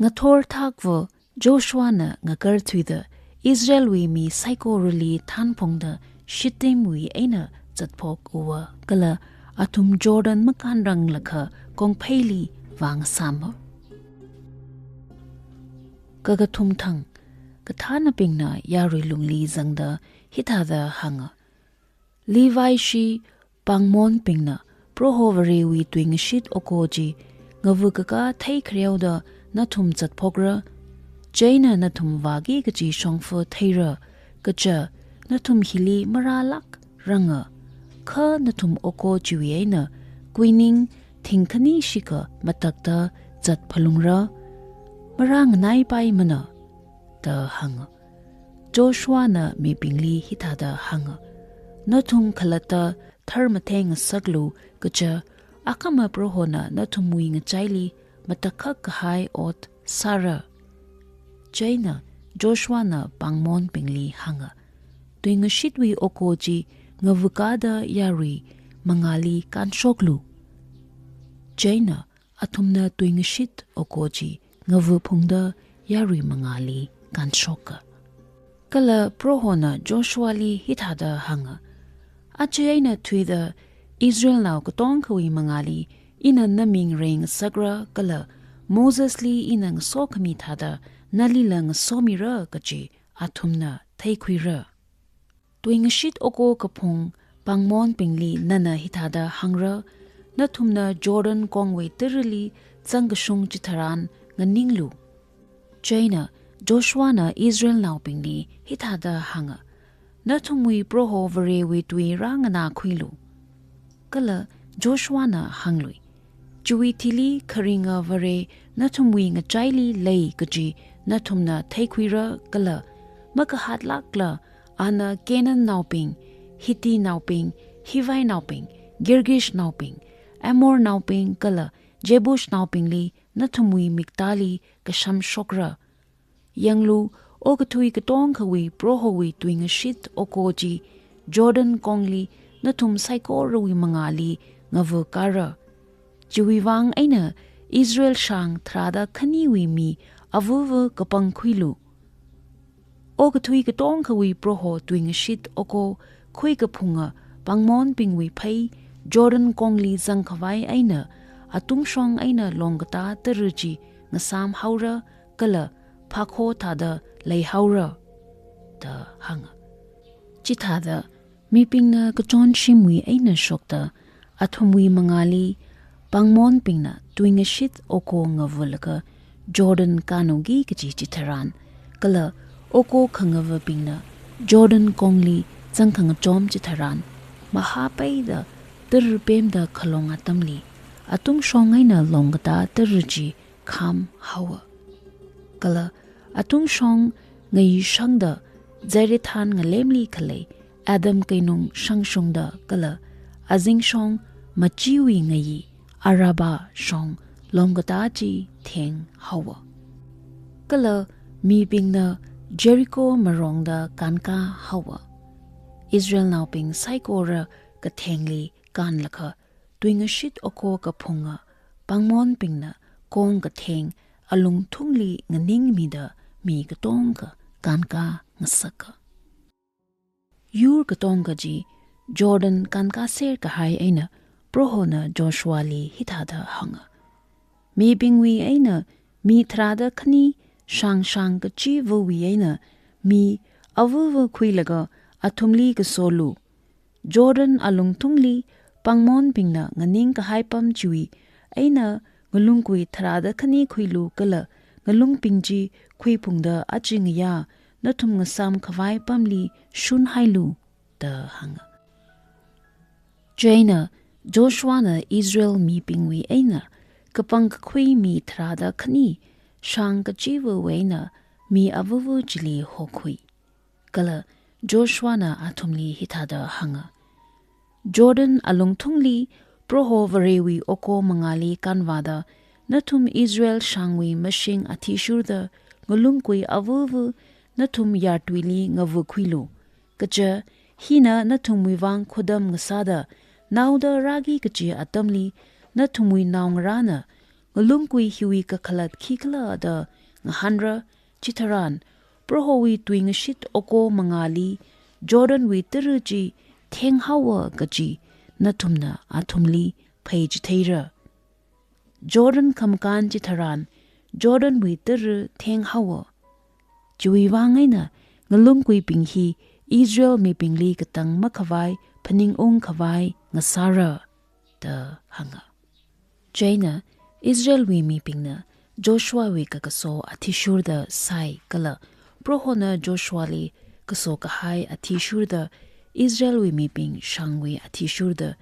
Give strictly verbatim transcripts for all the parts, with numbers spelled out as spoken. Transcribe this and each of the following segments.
Ngathor thakva Joshuana ngakarthuida Israelwui mi saikorali thanphungda Shittimwui eina zatphok uwa kala athum Jordan makānranglakha kongpheili vāngasāma. Kakathumthang, kathānabingna yarui lungli zangda hithāda hānga, Levishi pāngmonbingna Proho Varewui tuingashit oko chi ngavukakā theikhareoda nathum zatphokra, chieina nathum vāki kaji shongfa theira, kaja nathum hili marālākranga, kha nathum oko chiwui eina kuining thingkhani shikha matakta zatphalungra, marānganaipaimana, da hānga. Joshuana mibingli hithāda hānga, Nathum khalatta tharmatheng ngasaklu, kaja akhama Prohona nathumwui ngachaili matakhak kahai ot sāra. Chieina Joshuana pāngmonbingli hānga, Tuingashitwui oko chi ngavukada yarui mangāli kānshoklu. Chieina athumna tuingashit oko chi ngavuphungda yarui mangāli kānshoka. Kala Prohona Joshuali hithāda hānga, Aja eina thuida Israelnao katongkhawui mangāli ina naming reingasakra kala Mosesli ina ngasokhami thāda nalila ngasomira kaji athumna theikhuira. Tuingashit oko kaphung pāngmonbingli nana hithāda hāngra, Nathumna Jordan kongwui tarali zangkashung chitharan nganinglu. Chieina Joshuana Israelnaobingli hithāda hānga, Nathumwui Proho Varewui tui rānganākhuilu. Kala Joshuana hānglui, Chiwui thili kharinga vare nathumwui ngachaili lei kaji nathumna theikhuira kala makahatlākla ana Canaannaobing, Hittinaobing, Hivinaobing, Girgashnaobing, Amornaobing kala Jebusnaobingli nathumwui miktāli kashamshokra. Yanglu, okathui katongkhawui Prohowui tuingashit oko chi Jordan kongli nathum saikorawui mangāli ngavukara. Chiwui vang eina Israel shāng tharāda khaniwui mi avuvu kapangkhuilu. Okathui katongkhawui Proho tuingashit oko khuikaphunga pāngmonbingwui phei Jordan kongli zangkhavai eina atungshong eina longkatā tara chi ngasāmhaora kala phākho thāda leihaora, da hānga. Chithāda mibingna kachonshimwui eina shokta athumwui mangāli pāngmonbingna tuingashit oko ngavulaga Jordan kānuki kaji chitharan, kala oko khangavabingna Jordan kongli zangkhangachom chitharan, mahāpaida tara pemda khalong atamli, atungshong eina longkatā tara chi khāmhaowa. Kala atungshong ngayishangda Zarethan ngalemli khalei Adam keinung shangshungda kala azingshong machiwui ngayi Araba shong longkatā chi thenghaowa. Kala mibingna Jericho marongda kānkāhaowa. Israelnaobing saikora kathengli kānlaga tuingashit oko kaphunga pāngmonbingna kong katheng alungthungli nganingmida mi katonga kānkā ngasaka. Yur katonga chi Jordan kānkāser kahai eina Prohona Joshuali hithāda hānga, Mibingwui eina mi tharāda khani shāng shāng kachivawui eina mi avuvu khuilaga athumli kasolu. Jordan alungthungli pāngmonbingna nganing kahai pam chiwui eina ngalungkui tharāda khani khuilu kala ngalungbing chi khuiphungda aja ngayā nathum ngasāmkhavai pamli shunhailu, da hānga. Chieina Joshuana Israel mibingwui eina kapangkakhui mi tharāda khani shāng kachivawui eina mi avuvu chili hokhui. Kala Joshuana athumli hithāda hānga, Jordan alungthungli Proho Varewui oko mangāli kānvāda nathum Israel shāngwui mashing athishurda ngalungkui avuvu nathum yartuili ngavukhuilu. Kaja hina nathumwui vang khodam ngasāda naoda rāki kaji atamli nathumwui naongarāna ngalungkui hiwui kakhalat khikhala da ngahānra, chitharan Prohowui tuingashit oko mangāli Jordanwui tara chi thenghaowa kaji nathumna athumli pheichitheira. Jordan khamakān chitharan Jordanwui tara thenghaowa. Chiwui vang eina ngalungkuibing hi Israel mibingli katang makhavai phaningungkhavai ngasāra da hānga. Chieina Israelwui mibingna Joshuawui kakaso athishurda sāi kala Prohona Joshuali kaso kahai athishurda Israelwui mibing shangwui athishurda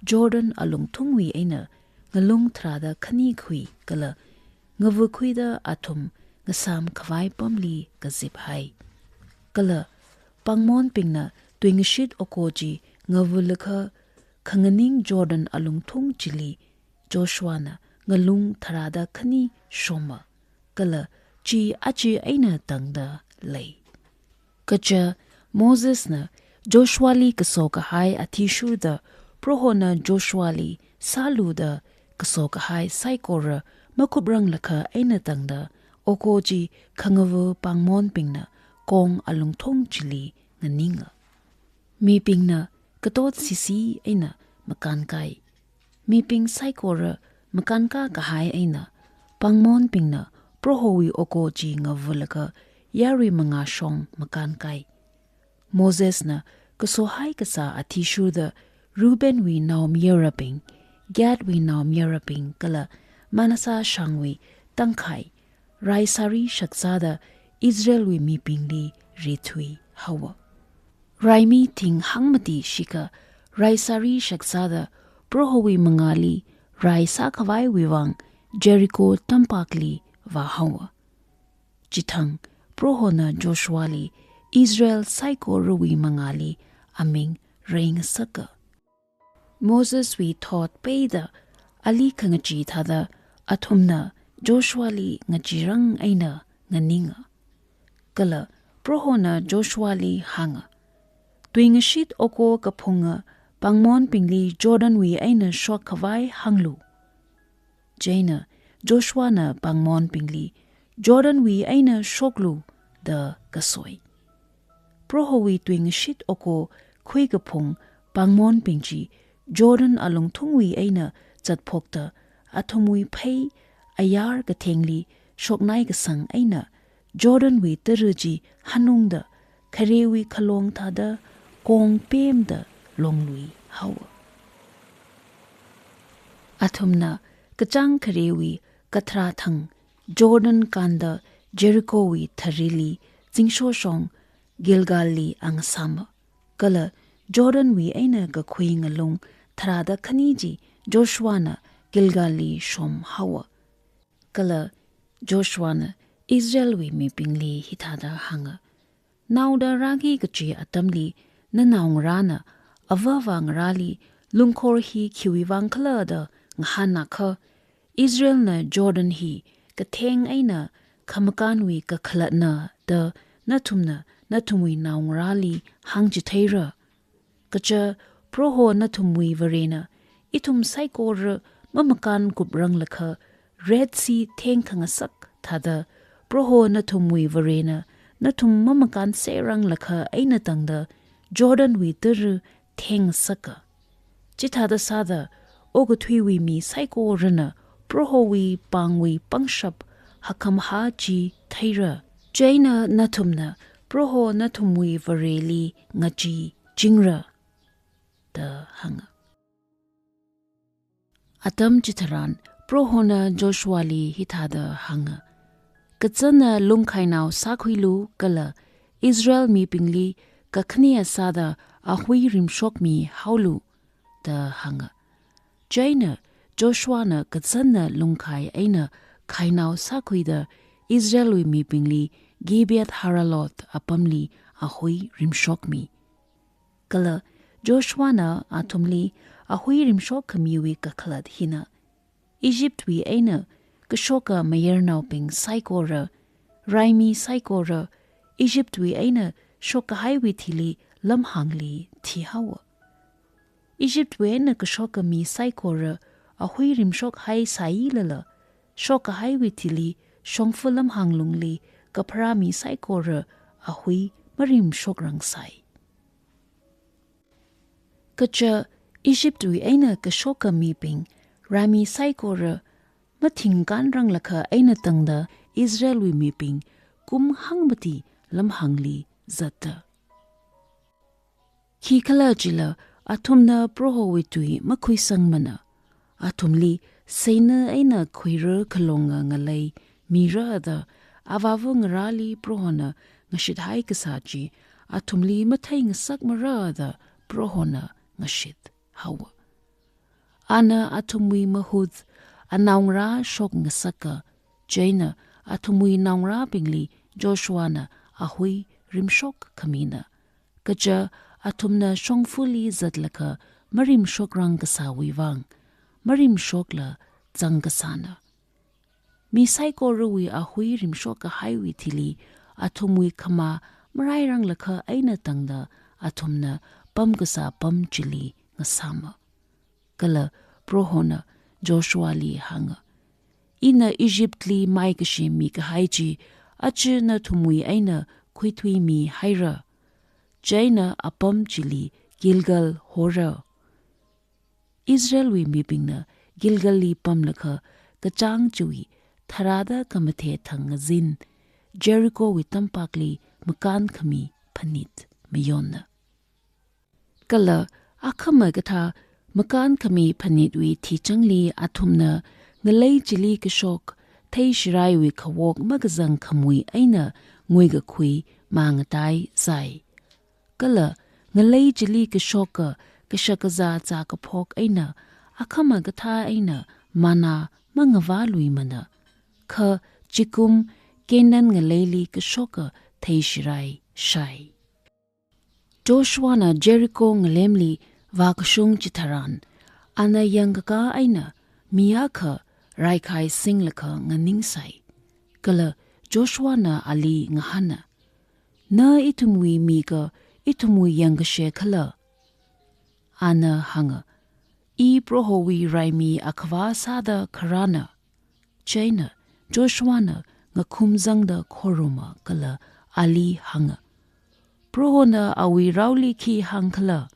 Jordan alungthungwui eina ngalung tharāda khani khui kala ngavukhuida athum ngasāmkhavai pamli kaziphai. Kala pāngmonbingna tuingashit oko chi ngavulaga khanganing Jordan alungthung chili Joshuana ngalung tharāda khani shoma, kala chi aja eina tangda lei. Kaja Mosesna Joshuali kaso kahai athishurda Prohona Joshuali sālu da kaso kahai saikora makupranglakha eina tangda oko chi khangava pāngmonbingna kong alungthung chili nganinga. Mibingna katotsisi eina makānkai. Mibing saikora makānkā kahai eina pāngmonbingna Prohowui oko chi ngavulaga yarui mangā shong makānkai. Mosesna kasohai kasā athishurda Reubenwui naomayarabing, Gadwui naomayarabing kala Manasseh shangwui tangkhai rai sāri shakzāda Israelwui mibingli rithui haowa. Raimi thing hangmati shikha rai sāri shakzāda Prohowui mangāli rai sākhavaiwui vang Jericho tampakli vāhaowa. Chithang Prohona Joshuali Israel saikorawui mangāli aming reingasaka. Moseswui thot peida ali khangachee thāda athumna Joshuali ngacheerang eina nganinga. Kala Prohona Joshuali hānga, tuingashit oko kaphunga pāngmonbingli Jordanwui eina shokkhavai hānglu. Chieina Joshuana pāngmonbingli Jordanwui eina shoklu da kasoi. Prohowui tuingashit oko khuikaphung pāngmonbing chi Jordan alungthungwui eina zatphokta athumwui phei ayar kathengli shoknai kasang eina Jordanwui tara chi hanungda kharewui khalong thāda kong pemda longlui haowa. Athumna kachāng kharewui katharā thang Jordan kānda Jerichowui tharili zingshoshong Gilgalli angasāma. Kala Jordanwui eina kakhui ngalung tharāda khani chi Joshuana Gilgalli shom haowa. Kala Joshuana Israelwui mibingli hithāda hānga, naoda rāki kachi atamli nanaongarāna avāvā ngarāli lungkhor hi khiwui vang khala da ngahānakha, Israelna Jordan hi katheng eina khamakānwui kakhalatna da nathumna nathumwui naongarāli hāngchitheira. Kaja Proho nathumwui Varena ithum saikora mamakān kupranglakha Red Sea thengkhangasak thāda Proho nathumwui Varena nathum mamakān seranglakha eina tangda Jordanwui tara thengngasaka. Chithāda sāda okathuiwui mi saikorana Prohowui pāngwui pangshap hakkhamahā chi theira. Chieina nathumna Proho nathumwui Vareli ngachee chingra da hānga. Atam chitharan Prohona Joshuali hithāda hānga, kazanna lungkhainao sākhuilu kala Israel mibingli kakhanea sāda ahui rimshokmi haolu da hānga. Chieina Joshuana kazanna lungkhai eina khainao sākhuida Israelwui mibingli Gibeath Haaraloth apamli ahui rimshokmi. Kala Joshuana athumli ahui rimshok khamiwui kakhalat hina, Egyptwui eina kashoka mayarnaobing saikora, raimi saikora, Egyptwui eina shokkahaiwui thili lamhāngli thihaowa. Egyptwui eina kashoka mi saikora ahui rimshokhai sāilala, shokkahaiwui thili shongfa lamhāng lungli kapharā mi saikora ahui marimshokrang sai. Kaja Egyptwui eina kashoka mibing, raimi saikora mathingkanranglakha eina tangda Israelwui mibing kum hangmati lamhāngli zatta. Khikhalajila athumna Prohowui tui makhuisangmana. Athumli seina eina khuira khalonga ngalei mira da avāva ngarāli Prohona ngashithai kasā chi athumli matheingasakmara da Prohona ngashithaowa. Ana athumwui mahut anaongarā shokngasaka, chieina athumwui naongarābingli Joshuana ahui rimshok khamina. Kaja athumna shongfali zatlakha marimshokrang kasāwui vang, marimshokla zangkasāna. Mi saikorawui ahui rimshokkahaiwui thili athumwui khamā marairanglakha eina tangda athumna pamkasā pam chili ngasāma. Kala Prohona Joshuali hānga, ina Egyptli maikashi mikahai chi aja nathumwui eina khuithuimihaira. Chieina apam chili Gilgal hora. Israelwui mibingna Gilgalli pamlakha kachāng chiwui tharāda khamathei thang ngazin Jerichowui tampakli makānkhami phanit mayonna. Kala akhama kathā makānkhami phanitwui thichangli athumna ngalei chili kashok theishiraiwui khawok makazang khamui eina nguikakhui mangatai sai. Kala ngalei chili kashoka kashakazā zākaphok eina akhama kathā eina manna mangavāluimana. Kha chikum Canaan ngaleili kashoka theishirai shai. Joshuana Jericho ngalemli vākashung chitharan, ana yangkaka eina mi akha raikhai singlakha nganingsai. Kala Joshuana ali ngahāna, na ithumwui mika ithumwui yangkashe khala? Ana hānga, i Prohowui raimi akhavā sāda kharāna. Chieina Joshuana ngakhum zangda khoruma kala ali hānga, Prohona awui raoli khi hāngkhala?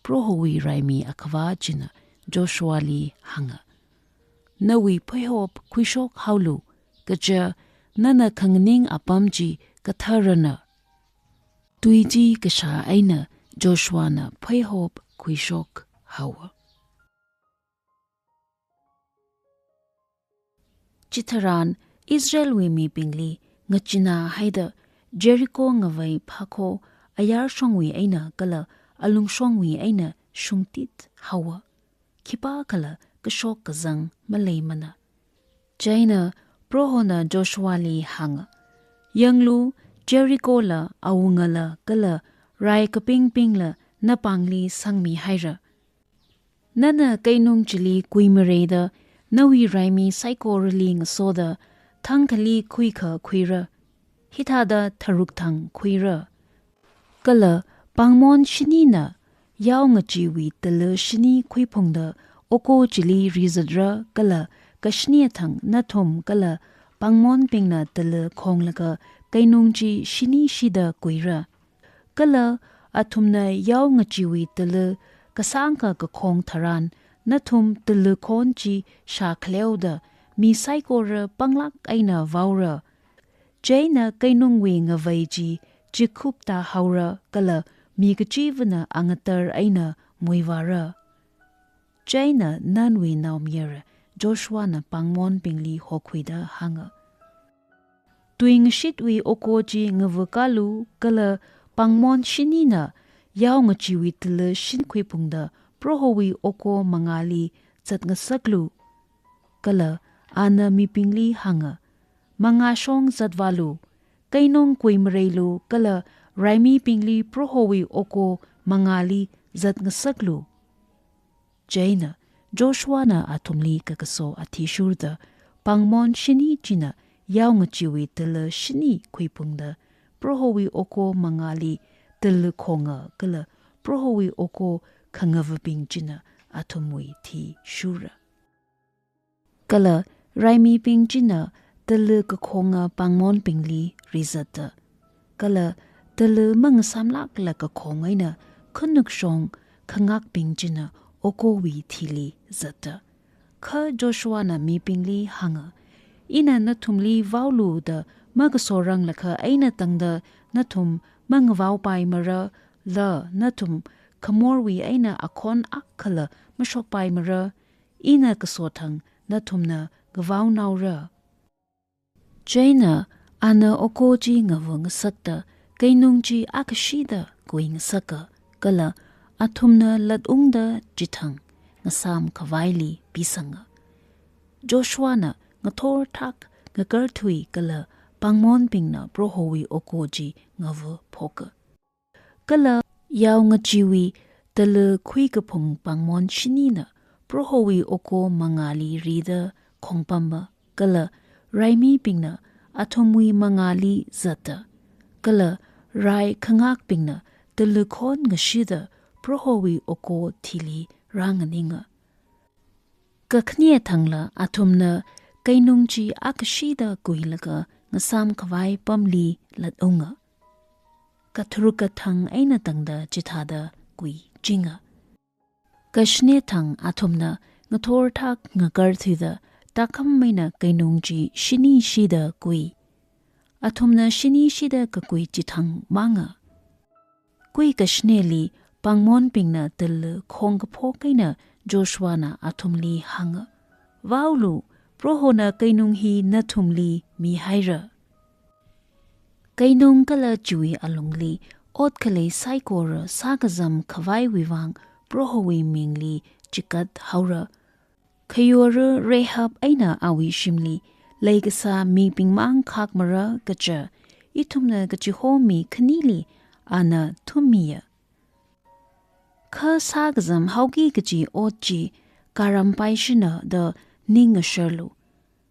Prohowui raimi akhavā china Joshuali hānga, nawui pheihop khuishokhaolu, kaja nana khanganing apam chi katharana. Tui chi kashā eina Joshuana pheihop khuishokhaowa. Chitharan Israelwui mibingli ngachina haida Jericho ngavei phākho ayarshongwui eina kala alungshongwui eina shungtit haowa. Khipākhala kashok kazang maleimana. Chieina Prohona Joshuali hānga, yanglu, Jerichola awungala kala rai kapingbingla napāngli sangmihaira. Nana keinung chili kuimareida nawui raimi saikorali ngasoda thangkhali khuikha khuira, hithāda tharuk thang khuira. Kala pāngmon shinina yao ngacheewui tala shini khuiphungda oko chili rizatra kala kashini thang nathum kala pāngmonbingna tala khonglaga keinung chi shinishida kuira. Kala athumna yao ngacheewui tala kasāngkha kakhong tharan nathum tala khon chi shākhaleoda mi saikora panglāk eina vaora. Chieina keinungwui ngavei chi chikhupta haora kala mi kachivana angatar eina muivāra. Chieina Nunwui naomayara Joshuana pāngmonbingli hokhuida hānga, tuingashitwui oko chi ngavakalu kala pāngmon shinina yao ngacheewui tala shin khuiphungda Prohowui oko mangāli zatngasaklu. Kala ana mibingli hānga, mangāshong zatvālu, keinung kuimareilu kala raimibingli Prohowui oko mangāli zatngasaklu. Chieina Joshuana athumli kakaso athishurda pāngmon shini china yao ngacheewui tala shini khuiphungda Prohowui oko mangāli tala khonga kala Prohowui oko khangavabing china athumwui thishura. Kala Raimibing china tala kakhonga pāngmonbingli rizata, kala tala mangasāmlākla kakhong eina khanukshong khangakbing china okowui thili zata. Kha Joshuana mibingli hānga, "Ina nathumli vaolu da makasoranglakha eina tangda nathum mangavaopaimara, la nathum khamorwui eina akhon akhala mashokpaimara. Ina kaso thang nathumna ngavaonaora." Chieina ana oko chi ngava ngasakta keinung chi akashida kui ngasaka, kala athumna latungda chithang ngasāmkhavaili pisanga. Joshuana ngathorthak ngakarthui kala pāngmonbingna Prohowui oko chi ngava phoka. Kala yao ngacheewui tala khuikaphung pāngmon shinina Prohowui oko mangāli rida khongpama, kala raimibingna athumwui mangāli zata, kala rai khangakbingna tala khon ngashida Prohowui oko thili rānganinga. Kakhane thangla athumna keinung chi akashida kuilaga ngasāmkhavai pamli latunga. Katharuka thang eina tangda chithāda kuichinga. Kashane thang athumna ngathorthak ngakarthuida tākham eina keinung chi shinishida kui. Athumna shinishida kakui chithang manga. Kui kashaneli pāngmonbingna tala khong kaphok eina Joshuana athumli hānga, "Vaolu, Prohona keinung hi nathumli mihaira." Keinung kala chiwui alungli ot khalei saikora sākazamkhavaiwui vang Prohowui mingli chikat haora. Khayora Rahab eina awui shimli leikasā mibingmang khakmara kaja, ithumna kachiho mi khanili ana thummiya. Kha sākazam haoki kaji ot chi kārampaishina da ning ngasharlu.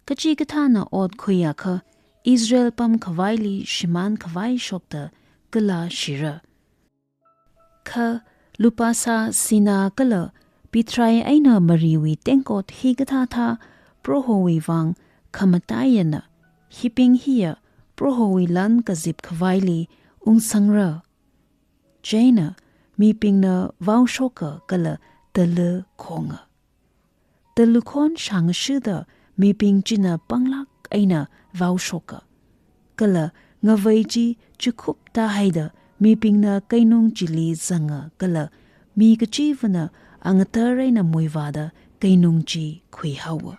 Kachikathāna ot khuiakha Israel pamkhavaili shimānkhavai shokta kala shira. Kha lupāsā sinā kala pithrai eina mariwui tengkot hikathāthā Prohowui vang khamataiyana, hibing hiya Prohowui lan kazipkhavaili ungsangra. Chieina mibingna vaoshoka kala tala khonga. Tala khon shāngashida mibing china panglāk eina vaoshoka. Kala ngavei chi chikhupta haida mibingna keinung chili zanga kala mi kachivana angatar eina muivāda keinung chi khuihaowa.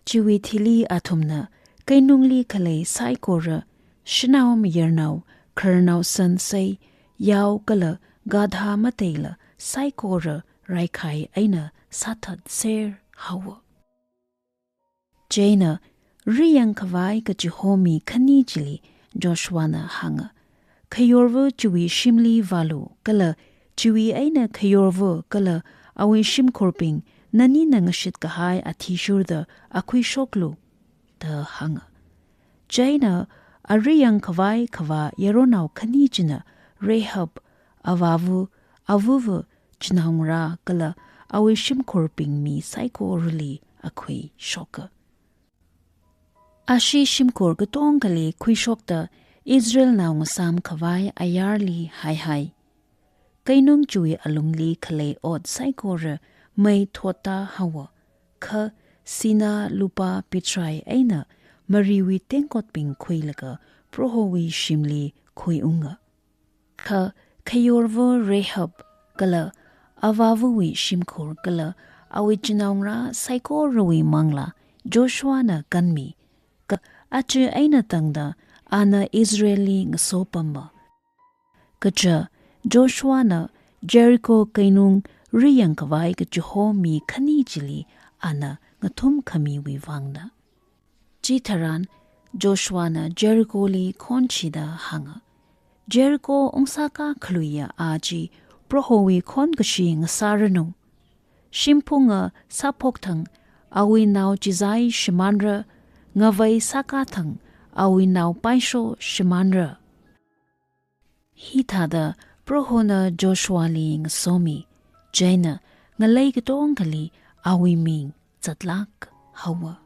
Chiwui thili athumna keinungli khalei saikora, shanao mayarnao, khararnao sansei, yao kala gadha mateila saikora raikhai eina sāthatser haowa. Chieina riyangkhavai kachiho mi khani chili Joshuana hānga, "Khayorva chiwui shimli vālu, kala chiwui eina khayorva kala awui shimkhurbing nanina ngashitkahai athishurda akhuishoklu," da hānga. Chieina ariyangkhavai khavā yaronao khani china Rahab, avāva, avava, chinaongarā kala awui shimkhurbing mi saikorali akhuishoka. Ashi shimkhur katongali khuishokta Israelnao ngasāmkhavai ayarli haihai. Keinung chiwui alungli khalei ot saikora mei thotta haowa, kha sinā lupā pithrai eina mariwui tengkotbing khuilaga Prohowui shimli khuiunga. Kha khayorva Rahab kala avāvawui shimkhur kala awui chinaongarā saikorawui manglā Joshuana kanmi, kha aja eina tangda ana Israelli ngasopama. Kaja Joshuana Jericho keinung riyangkhavai kachiho mi khani chili ana ngathumkhamiwui vangna. Chitharan Joshuana Jericholi khonshida hānga, "Jericho ungsākā khaluiya a chi Prohowui khonkashi ngasāranu. Shimphunga sāphok thang awui nao chizai shimānra, ngavei sākā thang awui nao paisho shimānra." Hithāda Prohona Joshuali ngasomi, chieina ngalei katongali awui ming zatlāk haowa.